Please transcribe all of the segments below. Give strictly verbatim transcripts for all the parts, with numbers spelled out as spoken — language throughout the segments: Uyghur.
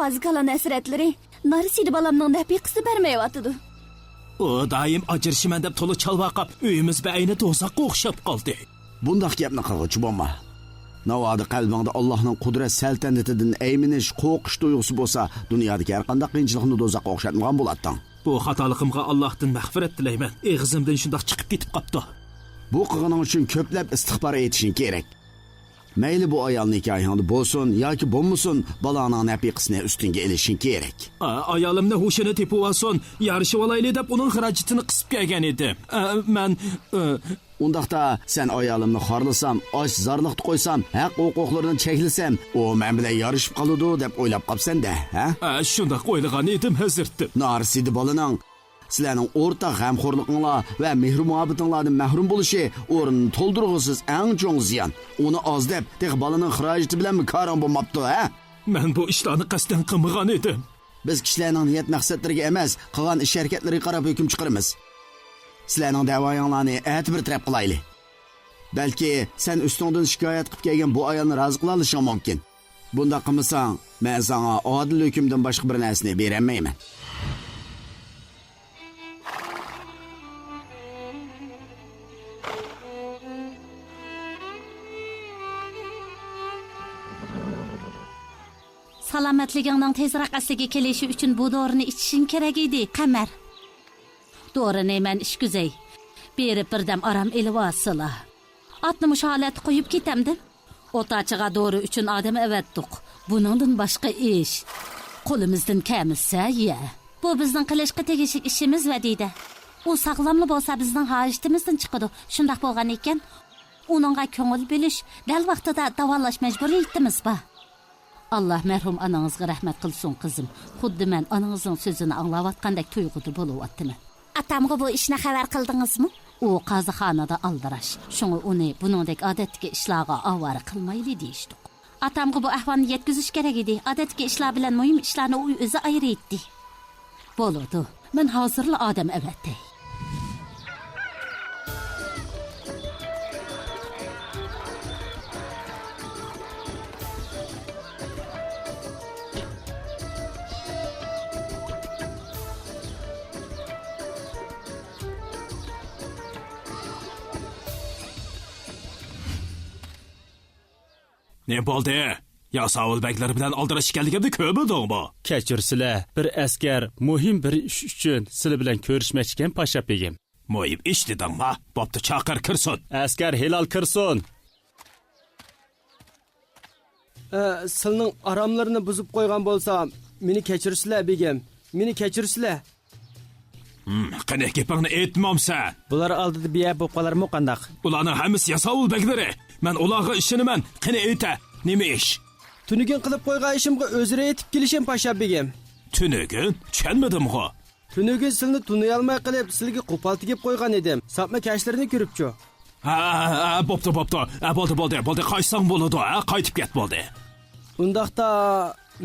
ئازكالان ھەسرەتلىرى نارسىدە بالامنىڭ نەپىقىسىنى بەرمەيۋاتىدۇ. ئۇ دائىم ئاجرىشىمەن دەپ تولا چالۋاقاپ، ئۆيىمىز بەئەينى دوزاخقا ئوخشاپ قالدى. بۇنداق گەپنى قىلغۇچى بولما. ناۋادا قەلبىڭدە ئاللاھنىڭ قۇدرەت سەلتەنىتىدىن ئەيمىنىش، قورقۇش تۇيغۇسى بولسا، دۇنيادىكى ھەرقانداق قىيىنچىلىقنى دوزاخقا ئوخشاتمىغان بولاتتىڭ. بۇ خاتالىقىمغا ئاللاھتىن مەغپىرەت تىلەيمەن. ئېغىزىمدىن شۇنداق چىقىپ كېتىپ قاپتۇ. بۇ قىلغىنىڭ ئۈچۈن كۆپلەپ ئىستىغپار ئېيتىشىڭ كېرەك. مەيلى بۇ ئايال نىكاھىڭدا بولسۇن ياكى بولمىسۇن، بالاڭنىڭ نەپىقىسىنى ئۈستۈڭگە ئېلىشىڭ كېرەك. ئا، ئايالىمنى ھوشىنى تېپىۋالسۇن، يارىشىۋالايلى دەپ ئۇنىڭ خىراجىتىنى قىسىپ كەلگەن ئىدىم. ئا، مەن، ئا، ئۇنداقتا سەن ئايالىمنى خارلىسام، ئاچ زارلىقتا قويسام، ھەق ھوقۇقلىرىنى چەكلىسەم، ئۇ مەن بىلەن يارىشىپ قالىدۇ دەپ ئويلاپ قاپسەن-دە، ھە؟ ئا، شۇنداق ئويلىغان ئىدىم، ھەزرىتىم. نارسىدە بالىنىڭ سىلەرنىڭ ئورتاق غەمخورلۇقۇڭلار ۋە مېھرى-مۇھەببىتىڭلاردىن مەھرۇم بولۇشى ئورنىنى تولدۇرغۇسىز ئەڭ چوڭ زىيان. ئۇنى ئاز دەپ، تېخى بالىنىڭ خىراجىتى بىلەنمۇ كارىڭ بولماپتۇ، ھە؟ مەن بۇ ئىشلارنى قەستەن قىلمىغان ئىدىم. بىز كىشىلەرنىڭ نىيەت-مەقسەتلىرىگە ئەمەس، قىلغان ئىش-ھەرىكەتلىرىگە قاراپ ھۆكۈم چىقىرىمىز. سىلەرنىڭ دەۋايىڭلارنى ئەتە بىر تەرەپ قىلايلى. بەلكى سەن ئۈستۈڭدىن شىكايەت قىلىپ كەلگەن بۇ ئايالنى رازى قىلالىشىڭ مۇمكىن. بۇنداق قىلمىساڭ، مەن ساڭا ئادىل ھۆكۈمدىن باشقا بىر نەرسىنى بېرەلمەيمەن. سالامەتلىكىڭنىڭ تېزراق ئەسلىگە كېلىشى ئۈچۈن بۇ دورىنى ئىچىشىڭ كېرەك ئىدى، قەمەر. دورىنى مەن ئىچكۈزەي. بېرىپ بىردەم ئارام ئېلىۋالسىلا. ئاتنى مۇشۇ ھالەتتە قويۇپ كېتەمدىم؟ ئوتاچىغا دورا ئۈچۈن ئادەم ئەۋەتتۇق. بۇنىڭدىن باشقا ئىش قولىمىزدىن كەلمىسە، يە. بۇ بىزنىڭ قىلىشقا تېگىشلىك ئىشىمىز، ۋەدىدە. ئۇ ساغلاملا بولسا، بىزنىڭ ھاجىتىمىزدىن چىقىدۇ. شۇنداق بولغان ئىكەن، ئۇنىڭغا كۆڭۈل بۆلۈش، دەل ۋاقتىدا داۋالاش مەجبۇرىيىتىمىز بار. ئاللا مەرھۇم ئانىڭىزغا رەھمەت قىلسۇن، قىزىم. خۇددى مەن ئانىڭىزنىڭ سۆزىنى ئاڭلاۋاتقاندەك تۇيغۇدا بولۇۋاتىمەن. ئاتامغا بۇ ئىشنى خەۋەر قىلدىڭىزمۇ؟ ئۇ قازىخانىدا ئالدىراش. شۇڭا ئۇنى بۇنىڭدەك ئادەتتىكى ئىشلارغا ئاۋارە قىلمايلى دېيىشتۇق. ئاتامغا بۇ ئەھۋالنى يەتكۈزۈش كېرەك ئىدى. ئادەتتىكى ئىشلار بىلەن مۇھىم ئىشلارنى ئۇ ئۆزى ئايرىيتتى. بولىدۇ. مەن ھازىرلا ئادەم ئەۋەتەي. نېمە بولدى؟ ياساۋۇل بەگلىرى بىلەن ئالدىراش ئىكەنلىكىمنى كۆرمىدىڭمۇ؟ كەچۈرسىلە، بىر ئەسكەر مۇھىم بىر ئىش ئۈچۈن سىلە بىلەن كۆرۈشمەكچىكەن، پاشا بېگىم. مۇھىم ئىش دېدىڭما؟ بوپتۇ، چاقىر، كىرسۇن. ئەسكەر ھىلال كىرسۇن. ئە، سىلىنىڭ ئاراملىرىنى بۇزۇپ قويغان بولسام، مېنى كەچۈرسىلە، بېگىم. مېنى كەچۈرسىلە. ھىم، قېنى، گېپىڭنى ئېيتمامسەن؟ بۇلار ئالدىدا بىئەپ بولۇپ قالارمۇ قانداق؟ ئۇلارنىڭ ھەممىسى ياساۋۇل بەگلىرى. مەن ئۇلارغا ئىشىنىمەن. قېنى، ئېيتە، نېمە ئىش؟ تۈنۈگۈن قىلىپ قويغان ئىشىمغا ئۆزرە يېتىپ كېلىشىم، پاشا بېگىم. تۈنۈگۈن؟ چۈشەنمىدىمغۇ؟ تۈنۈگۈن سىلىنى تونۇيالماي قېلىپ، سىلىگە قوپال تېگىپ قويغان ئىدىم. ساپما كەشلىرىنى كۆرۈپچۇ؟ ھە، ھە، بوپتۇ، بوپتۇ. ھە، بولدى، بولدى، بولدى. قايتساڭ بولىدۇ، ھە؟ قايتىپ كەت، بولدى. ئۇنداقتا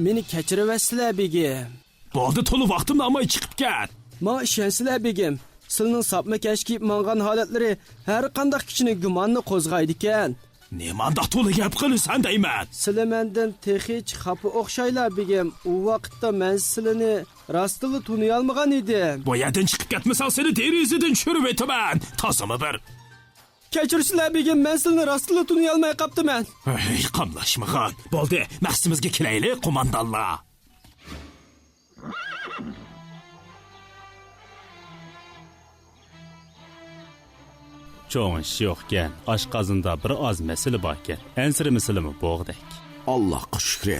مېنى كەچۈرۈۋەتسىلە، بېگىم. بولدى، تولا ۋاقتىمنى ئالماي چىقىپ كەت. ماڭا ئىشەنسىلە، بېگىم. سىلىنىڭ ساپما كەش كىيىپ ماڭغان ھالەتلىرى ھەر قانداق كىشىنىڭ گۇمانىنى قوزغايدىكەن. نېمانداق تولا گەپ قىلىسەن دەيمەن. سىلى مەندىن تېخىچە خاپا ئوخشايلا، بېگىم. ئۇ ۋاقىتتا مەن سىلىنى راستتىنلا تونۇيالمىغان ئىدىم. بۇ يەردىن چىقىپ كەتمىسەڭ، سېنى دېرىزىدىن چۈشۈرۈۋېتىمەن. تازىمۇ بىر. كەچۈرسىلە، بېگىم، مەن سىلىنى راستتىنلا تونۇيالماي قاپتىمەن. ھەي، قاملاشمىغان. بولدى، مەقسىتىمىزگە كېلەيلى، قوماندانلار. چوڭ ئىش يوقكەن، ئاشقازىنىدا بىر ئاز مەسىلە باركەن. ئەنسىرىمىسىلىمۇ بوغدەك. ئاللاھقا شۈكرى.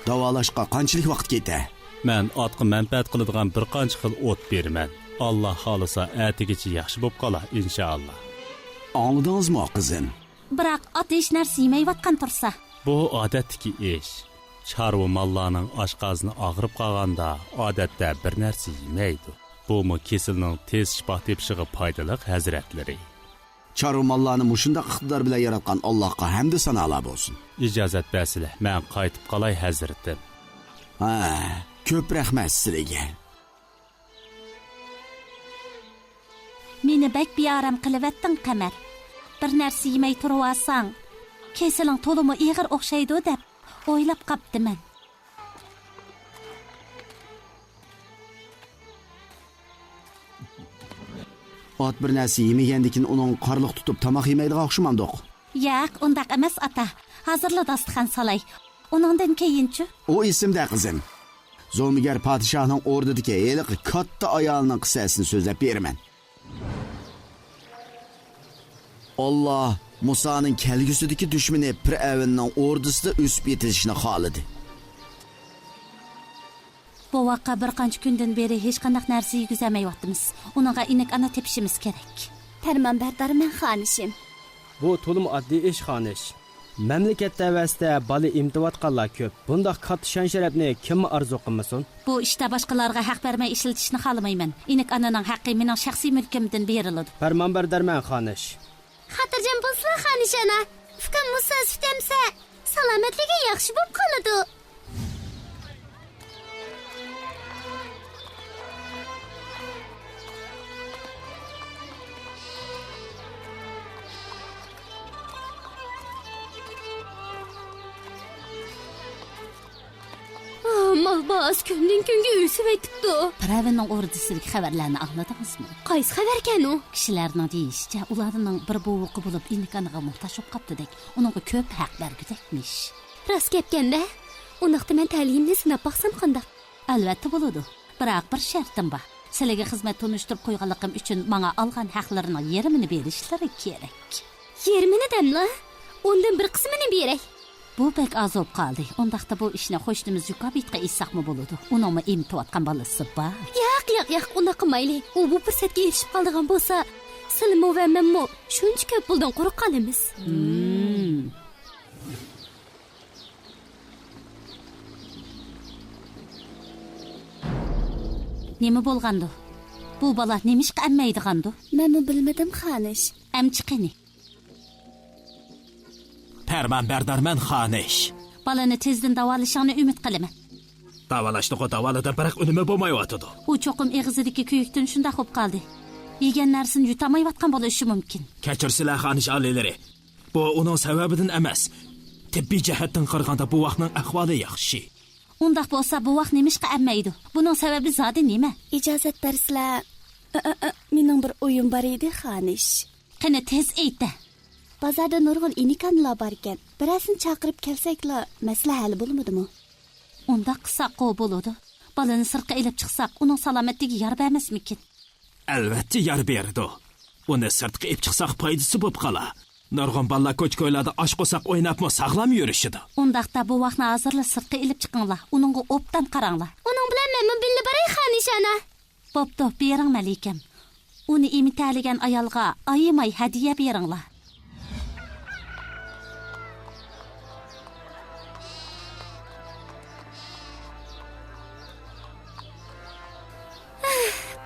داۋالاشقا قانچىلىك ۋاقىت كېتە؟ مەن ئاتقا مەنپەئەت قىلىدىغان بىر قانچە خىل ئوت بېرىمەن. ئاللا خالىسا، ئەتىگىچە ياخشى بولۇپ قالار، ئىنشائاللا. ئاڭلىدىڭىزمۇ، قىزىم؟ بىراق ئات ھېچ نەرسە يېمەيۋاتقان تۇرسا؟ بۇ ئادەتتىكى ئىش. چارۋا ماللارنىڭ ئاشقازىنى ئاغرىپ قالغاندا، ئادەتتە بىر نەرسە يېمەيدۇ. بۇمۇ كېسىلنىڭ تېز شىپا تېپىشىغا پايدىلىق، ھەزرەتلىرى. چارۋا ماللارنى مۇشۇنداق ئىقتىدار بىلەن ياراتقان ئاللاھقا ھەمدۇ سانالار بولسۇن. ئىجازەت بەرسىلە، مەن قايتىپ قالاي، ھەزرىتىم. ھە، كۆپ رەھمەت سىلىگە. مېنى بەك بىئارام قىلىۋەتتىڭ، قەمەر. بىر نەرسە يېمەي تۇرۇۋالساڭ، كېسىلىڭ تولىمۇ ئېغىر ئوخشايدۇ دەپ ئويلاپ قاپتىمەن. ئات بىر نەرسە يېمىگەندىكىن ئۇنىڭ قارلىق تۇتۇپ تاماق يېمەيدىغان ئوخشىمامدۇق؟ ياق، ئۇنداق ئەمەس، ئاتا. ھازىرلا داستىخان سالاي. ئۇنىڭدىن كېيىنچۇ؟ ئۇ ئېسىمدە، قىزىم. زومىگەر پادىشاھنىڭ ئوردىدىكى ھېلىقى كاتتا ئايالىنىڭ قىسسەسىنى سۆزلەپ بېرىمەن. ئاللا مۇسانىڭ كەلگۈسىدىكى دۈشمىنى پىرئەۋننىڭ ئوردىسىدا ئۆسۈپ يېتىلىشىنى خالىدى. بوۋاققا بىر قانچە كۈندىن بېرى ھېچقانداق نەرسە يېگۈزەلمەيۋاتىمىز. ئۇنىڭغا ئىنىك ئانا تېپىشىمىز كېرەك. پەرمانبەردارمەن، خانىشىم. بۇ تولىمۇ ئاددىي ئىش، خانىش. مەملىكەت تەۋەسىدە بالا ئېمىتىۋاتقانلار كۆپ. بۇنداق كاتتا شان-شەرەپنى كىممۇ ئارزۇ قىلمىسۇن؟ بۇ ئىشتا باشقىلارغا ھەق بەرمەي ئىشلىتىشنى خالىمايمەن. ئىنىك ئانىنىڭ ھەققى مېنىڭ شەخسىي مۈلكۈمدىن بېرىلىدۇ. پەرمانبەردارمەن، خانىش. خاتىرجەم بولسىلا، خانىش ئانا. ئۇكام مۇسا سۈت ئەمسە، سالامەتلىكى ياخشى بولۇپ قالىدۇ. ئا، مال باھاسى كۈندىن-كۈنگە ئۆسۈۋېتىپتۇ. پىرئەۋننىڭ ئوردىسىدىكى خەۋەرلەرنى ئاڭلىدىڭىزمۇ؟ قايسى خەۋەركەن ئۇ؟ كىشىلەرنىڭ دېيىشىچە، ئۇلارنىڭ بىر بوۋىقى بولۇپ، ئىنىك ئانىغا موھتاج بولۇپ قاپتۇدەك، ئۇنىڭغا كۆپ ھەق بەرگۈدەكمىش. راست گەپكەن-دە. ئۇنداقتا مەن تەلىيىمنى سىناپ باقسام قانداق؟ ئەلۋەتتە بولىدۇ. بىراق بىر شەرتىم بار. سىلىگە خىزمەت تونۇشتۇرۇپ قويغانلىقىم ئۈچۈن ماڭا ئالغان ھەقلىرىنىڭ يېرىمىنى بېرىشلىرى كېرەك. يېرىمىنى دەملا؟ ئۇندىن بىر قىسمىنى بېرەي. بۇ بەك ئاز بولۇپ قالدى. ئۇنداقتا بۇ ئىشنى قوشنىمىز زۇكابىتقا ئېيتساقمۇ بولىدۇ. ئۇنىڭمۇ ئېمىتىۋاتقان بالىسى بار. ياق، ياق، ياق، ئۇنداق قىلمايلى. ئۇ بۇ پۇرسەتكە ئېرىشىپ قالىدىغان بولسا، سىلىمۇ ۋە مەنمۇ شۇنچە كۆپ پۇلدىن قۇرۇق قالىمىز. ھىم. نېمە بولغاندۇ؟ بۇ بالا نېمىشقا ئەممەيدىغاندۇ؟ مەنمۇ بىلمىدىم، خانىش. ئەمچى قېنى؟ پەرمانبەردارمەن، خانىش. بالىنى تېزدىن داۋالىشىڭنى ئۈمىد قىلىمەن. داۋالاشنىغۇ داۋالىدى، بىراق ئۈنۈمى بولمايۋاتىدۇ. ئۇ چوقۇم ئېغىزىدىكى كۆيۈكتىن شۇنداق بولۇپ قالدى. يېگەن نەرسىنى يۇتالمايۋاتقان بولۇشى مۇمكىن. كەچۈرسىلە، خانىش ئالىيلىرى. بۇ ئۇنىڭ سەۋەبىدىن ئەمەس. تېببىي جەھەتتىن قارىغاندا بوۋاقنىڭ ئەھۋالى ياخشى. ئۇنداق بولسا، بوۋاق نېمىشقا ئەممەيدۇ؟ بۇنىڭ سەۋەبى زادى نېمە؟ ئىجازەت بەرسىلە، ئە، ئە، ئە، مېنىڭ بىر ئويۇم بار ئىدى، خانىش. قېنى، تېز ئېيت-دە. بازاردا نۇرغۇن ئىنىكانىلار باركەن. بىرەرسىنى چاقىرىپ كەلسەكلا، مەسىلە ھەل بولمىدىمۇ؟ ئۇنداق قىلساققۇ بولىدۇ. بالىنى سىرتقا ئېلىپ چىقساق، ئۇنىڭ سالامەتلىكىگە يار بەرمەسمىكىن؟ ئەلۋەتتە يار بېرىدۇ. ئۇنى سىرتقا ئېلىپ چىقساق، پايدىسى بولۇپ قالا. نۇرغۇن بالىلار كوچا-كويلاردا ئاچ قورساق ئويناپمۇ ساغلام يۈرۈشىدۇ. ئۇنداقتا بوۋاقنى ھازىرلا سىرتقا ئېلىپ چىقىڭلار. ئۇنىڭغا ئوبدان قاراڭلار. ئۇنىڭ بىلەن مەنمۇ بىللە باراي، خانىشانا. بوپتۇ، بېرىڭ، مەلىكەم. ئۇنى ئېمىتەلىگەن ئايالغا ئايىماي ھەدىيە بېرىڭلار.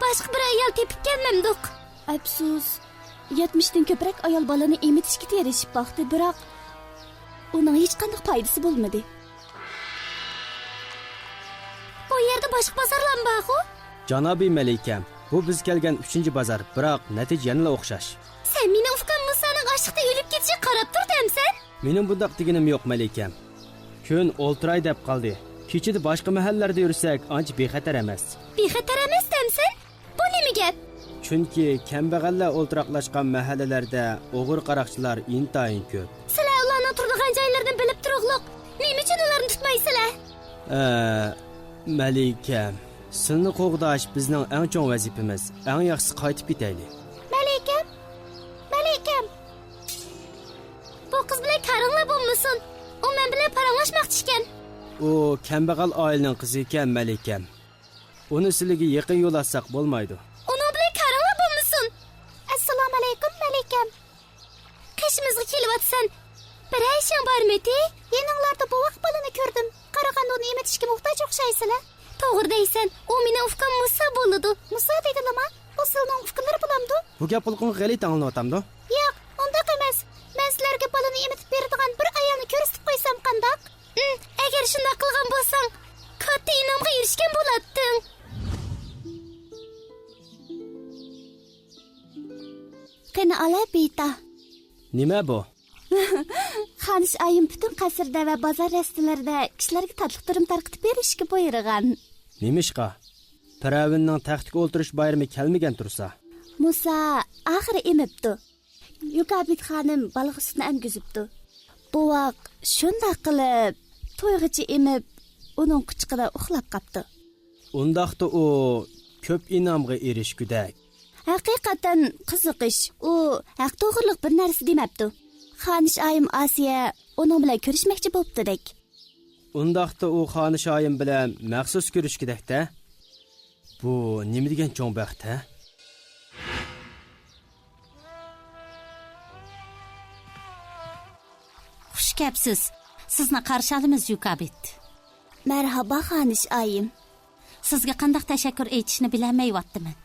باشقا بىر ئايال تېپىپ كەلمەمدۇق؟ ئەپسۇس، يەتمىشتىن كۆپرەك ئايال بالىنى ئېمىتىشكە تىرىشىپ باقتى، بىراق ئۇنىڭ ھېچقانداق پايدىسى بولمىدى. بۇ يەردە باشقا بازارلارمۇ بارغۇ؟ جانابىي مەلىكەم، بۇ بىز كەلگەن ئۈچىنچى بازار، بىراق نەتىجە يەنىلا ئوخشاش. سەن مېنىڭ ئۇكام مۇسانىڭ ئاچلىقتىن ئۆلۈپ كېتىشىگە قاراپ تۇر دەمسەن؟ مېنىڭ بۇنداق دېگىنىم يوق، مەلىكەم. كۈن ئولتۇراي دەپ قالدى. كېچىدە باشقا مەھەللىلەردە يۈرسەك، ئانچە بىخەتەر ئەمەس. بىخەتەر ئەمەس دەمسەن؟ بۇ نېمە گەپ؟ چۈنكى كەمبەغەللەر ئولتۇراقلاشقان مەھەللىلەردە ئوغرى-قاراقچىلار ئىنتايىن كۆپ. سىلەر ئۇلارنىڭ تۇرىدىغان جايلىرىنى بىلىپ تۇرۇقلۇق، نېمە ئۈچۈن ئۇلارنى تۇتمايسىلەر؟ ئە، مەلىكەم، سىلىنى قوغداش بىزنىڭ ئەڭ چوڭ ۋەزىپىمىز. ئەڭ ياخشىسى قايتىپ كېتەيلى. مەلىكەم، مەلىكەم. بۇ قىز بىلەن كارىڭلار بولمىسۇن. ئۇ مەن بىلەن پاراڭلاشماقچى ئىكەن. ئۇ كەمبەغەل ئائىلىنىڭ قىزى ئىكەن، مەلىكەم. ئۇنى سىلىگە يېقىن يول ئاچساق بولمايدۇ. ئۇنىڭ بىلەن كارىڭلار بولمىسۇن. ئەسسالامۇئەلەيكۇم، مەلىكەم. قېشىمىزغا كېلىۋاتىسەن. بىرەر ئىشىڭ بارمىتى؟ يېنىڭلاردا بوۋاق بالىنى كۆردۈم. قارىغاندا ئۇنى ئېمىتىشكە موھتاج ئوخشايسىلەر. توغرا دەيسەن، ئۇ مېنىڭ ئۇكام مۇسا بولىدۇ. مۇسا دېگىنىما؟ بۇ سىلىنىڭ ئۇكىلىرى بولامدۇ؟ بۇ گەپ قۇلىقىڭغا غەلىتە ئاڭلىنىۋاتامدۇ؟ ياق، ئۇنداق ئەمەس. مەن سىلەرگە بالىنى ئېمىتىپ بېرىدىغان بىر ئايالنى كۆرسىتىپ قويسام قانداق؟ ئىم، ئەگەر شۇنداق قىلغان بولساڭ، كاتتا ئىنئامغا ئېرىشكەن بولاتتىڭ. قېنى، ئالا بىتا. نېمە بۇ؟ خانىش ئايىم پۈتۈن قەسىردە ۋە بازار رەستىلىرىدە كىشىلەرگە تاتلىق تۇرۇم تارقىتىپ بېرىشكە بۇيرۇغان. نېمىشقا؟ پىرئەۋننىڭ تەختكە ئولتۇرۇش بايرىمى كەلمىگەن تۇرسا. مۇسا ئاخىرى ئېمىپتۇ. يۇكابىت خانىم بالىغا سۈتنى ئەمگۈزۈپتۇ. بوۋاق شۇنداق قىلىپ تويغىچە ئېمىپ، ئۇنىڭ قۇچىقىدا ئۇخلاپ قاپتۇ. ئۇنداقتا ئۇ كۆپ ئىنئامغا ئېرىشكۈدەك. ھەقىقەتەن قىزىق ئىش. ئۇ ھەق توغرىلىق بىر نەرسە دېمەپتۇ. خانىش ئايىم ئاسىيە ئۇنىڭ بىلەن كۆرۈشمەكچى بوپتۇدەك. ئۇنداقتا ئۇ خانىش ئايىم بىلەن مەخسۇس كۆرۈشكۈدەك-دە. بۇ نېمە دېگەن چوڭ بەخت، ھە؟ خۇش كەپسىز. سىزنى قارشى ئالىمىز، يۇكابىت. مەرھابا، خانىش ئايىم. سىزگە قانداق تەشەككۈر ئېيتىشنى بىلەلمەيۋاتىمەن.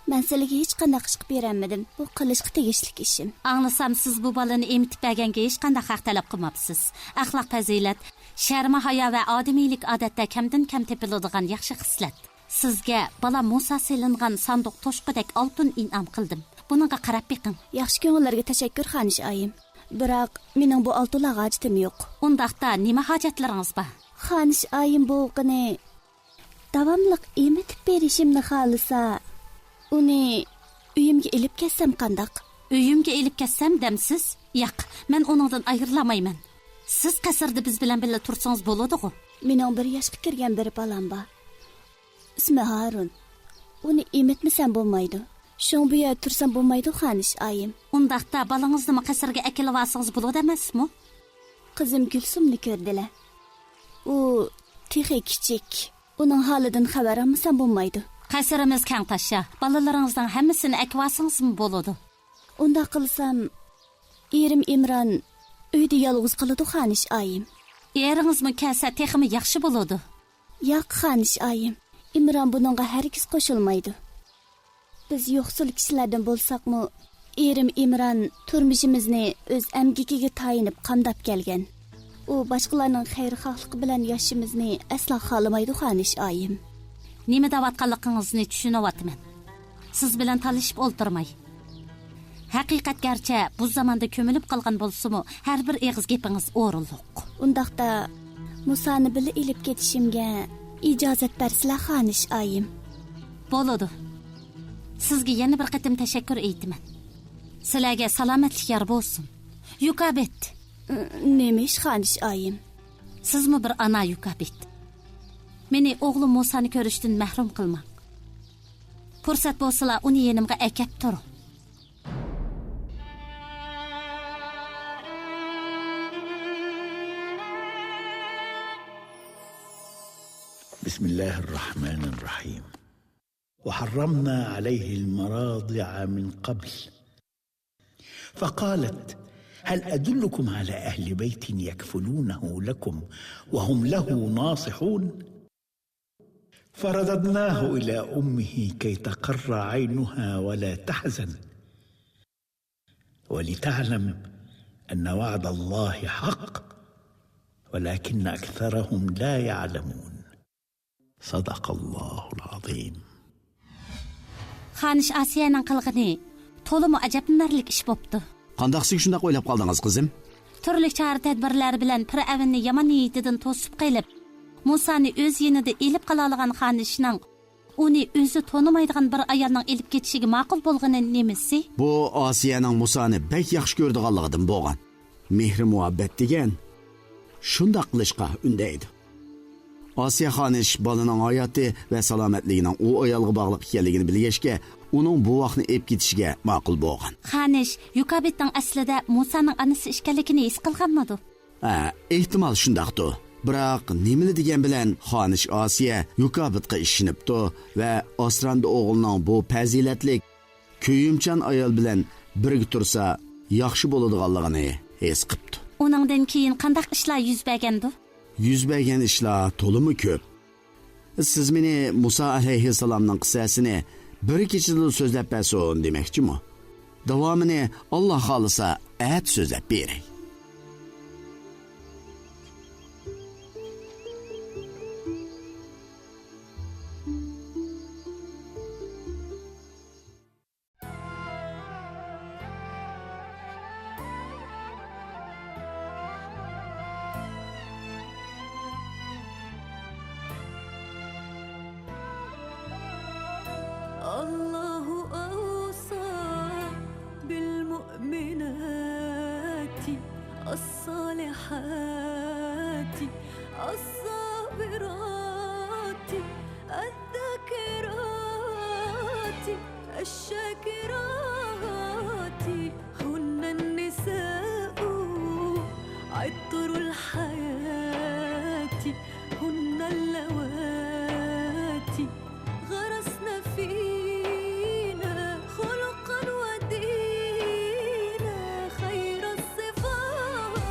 مەن سىلىگە ھېچقانداق ئىش قىلىپ بېرەلمىدىم. بۇ قىلىشقا تېگىشلىك ئىشىم. ئاڭلىسام، سىز بۇ بالىنى ئېمىتىپ بەرگەنگە ھېچقانداق ھەق تەلەپ قىلماپسىز. ئەخلاق پەزىلەت، شەرمى ھايا ۋە ئادىمىيلىك ئادەتتە كەمدىن كەم تېپىلىدىغان ياخشى خىسلەت. سىزگە بالام مۇسا سېلىنغان ساندۇق توشقىدەك ئالتۇن ئىنئام قىلدىم. بۇنىڭغا قاراپ بېقىڭ. ياخشى كۆڭۈللەرگە تەشەككۈر، خانىش ئايىم. بىراق مېنىڭ بۇ ئالتۇنلارغا ھاجىتىم يوق. ئۇنداقتا نېمە ھاجەتلىرىڭىز بار؟ خانىش ئايىم بوۋىقىنى داۋاملىق ئېمىتىپ بېرىشىمنى خالىسا، ئۇنى ئۆيۈمگە ئېلىپ كەتسەم قانداق؟ ئۆيۈمگە ئېلىپ كەتسەم دەمسىز؟ ياق، مەن ئۇنىڭدىن ئايرىلالمايمەن. سىز قەسىردە بىز بىلەن بىللە تۇرسىڭىز بولىدىغۇ؟ مېنىڭ بىر ياشقا كىرگەن بىر بالام بار. ئىسمى ھارۇن. ئۇنى ئېمىتمىسەم بولمايدۇ. شۇڭا بۇ يەردە تۇرسام بولمايدۇ، خانىش ئايىم. ئۇنداقتا بالىڭىزنىمۇ قەسىرگە ئەكېلىۋالسىڭىز بولىدۇ ئەمەسمۇ؟ قىزىم گۈلسۇمنى كۆردىلە. ئۇ تېخى كىچىك. ئۇنىڭ ھالىدىن خەۋەر ئالمىسام بولمايدۇ. قەسرىمىز كەڭ تاشا. بالىلىرىڭىزنىڭ ھەممىسىنى ئەكىۋالسىڭىزمۇ بولىدۇ. ئۇنداق قىلسام، ئېرىم ئىمران ئۆيدە يالغۇز قالىدۇ، خانىش ئايىم. ئېرىڭىزمۇ كەلسە تېخىمۇ ياخشى بولىدۇ. ياق، خانىش ئايىم. ئىمران بۇنىڭغا ھەرگىز قوشۇلمايدۇ. بىز يوقسۇل كىشىلەردىن بولساقمۇ، ئېرىم ئىمران تۇرمۇشىمىزنى ئۆز ئەمگىكىگە تايىنىپ قامداپ كەلگەن. ئۇ باشقىلارنىڭ خەيرخاھلىقى بىلەن ياشىشىمىزنى ئەسلا خالىمايدۇ، خانىش ئايىم. نېمە دەۋاتقانلىقىڭىزنى چۈشىنىۋاتىمەن. سىز بىلەن تالىشىپ ئولتۇرماي. ھەقىقەت گەرچە بۇ زاماندا كۆمۈلۈپ قالغان بولسىمۇ، ھەر بىر ئېغىز گېپىڭىز ئورۇنلۇق. ئۇنداقتا، مۇسانى بىللە ئېلىپ كېتىشىمگە ئىجازەت بەرسىلە، خانىش ئايىم. بولىدۇ. سىزگە يەنە بىر قېتىم تەشەككۈر ئېيتىمەن. سىلەرگە سالامەتلىك يار بولسۇن. يۇكابىت! نېمە ئىش، خانىش ئايىم؟ سىزمۇ بىر ئانا، يۇكابىت. مېنى ئوغلۇم مۇسانى كۆرۈشتىن مەھرۇم قىلماڭ. پۇرسەت بولسىلا، ئۇنى يېنىمغا ئەكەپ تۇرۇڭ. بسم الله الرحمن الرحيم. وحرمنا عليه المراضع من قبل. فقالت: هل أدلكم على أهل بيت يكفلونه لكم وهم له ناصحون؟ فرددناه إلى أمه كي تقر عينها ولا تحزن، ولتعلم أن وعد الله حق، ولكن أكثرهم لا يعلمون. صدق الله العظيم. خانىش ئاسىيەنىڭ قىلغىنى تولىمۇ ئەجەبلىنەرلىك ئىش بوپتۇ. قانداق سىز شۇنداق ئويلاپ قالدىڭىز، قىزىم؟ تۈرلۈك چارە-تەدبىرلەر بىلەن پىرئەۋننى يامان نىيىتىدىن توسۇپ قېلىپ، مۇسانى ئۆز يېنىدا ئېلىپ قالالىغان خانىشنىڭ ئۇنى ئۆزى تونۇمايدىغان بىر ئايالنىڭ ئېلىپ كېتىشىگە ماقۇل بولغىنى نېمىسى؟ بۇ ئاسىيەنىڭ مۇسانى بەك ياخشى كۆرىدىغانلىقىدىن بولغان. مېھرى-مۇھەببەت دېگەن شۇنداق قىلىشقا ئۈندەيدۇ. ئاسىيە خانىش بالىنىڭ ھاياتى ۋە سالامەتلىكىنىڭ ئۇ ئايالغا باغلىق ئىكەنلىكىنى بىلگەچكە، ئۇنىڭ بوۋاقنى ئېلىپ كېتىشىگە ماقۇل بولغان. خانىش يۇكابىتنىڭ ئەسلىدە مۇسانىڭ ئانىسى ئىكەنلىكىنى ھېس قىلغانمىدۇ؟ ھە، ئېھتىمال شۇنداقتۇ. بىراق نېمىلا دېگەن بىلەن خانىش ئاسىيە يۇكابىتقا ئىشىنىپتۇ ۋە ئاسراندا ئوغلىنىڭ بۇ پەزىلەتلىك، كۆيۈمچان ئايال بىلەن بىرگە تۇرسا ياخشى بولىدىغانلىقىنى ھېس قىپتۇ. ئۇنىڭدىن كېيىن قانداق ئىشلار يۈز بەرگەندۇ؟ يۈز بەرگەن ئىشلار تولىمۇ كۆپ. سىز مېنى مۇسا ئەلەيھىسسالامنىڭ قىسسەسىنى بىر كېچىدىلا سۆزلەپ بەرسۇن دېمەكچىمۇ؟ داۋامىنى، ئاللا خالىسا، ئەتە سۆزلەپ بېرەي. الصالحات الصابرات الذاكرات الشاكرات هن النساء عطر الحياة هن اللواتي غرسن فينا خلقا ودينا خير الصفات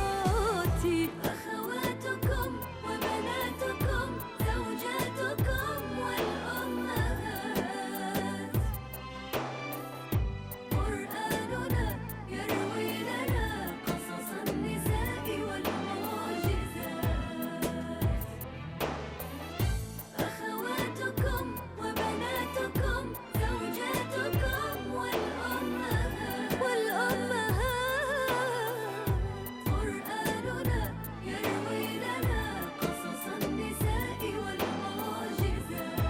أخواتكم وبناتكم زوجاتكم والأمهات قرآننا يروي لنا قصص النساء والمعجزات أخواتكم وبناتكم زوجاتكم والأمهات والأمهات قرآننا يروي لنا قصص النساء والمعجزات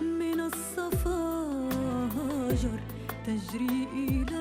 من الصفاجر تجري إلى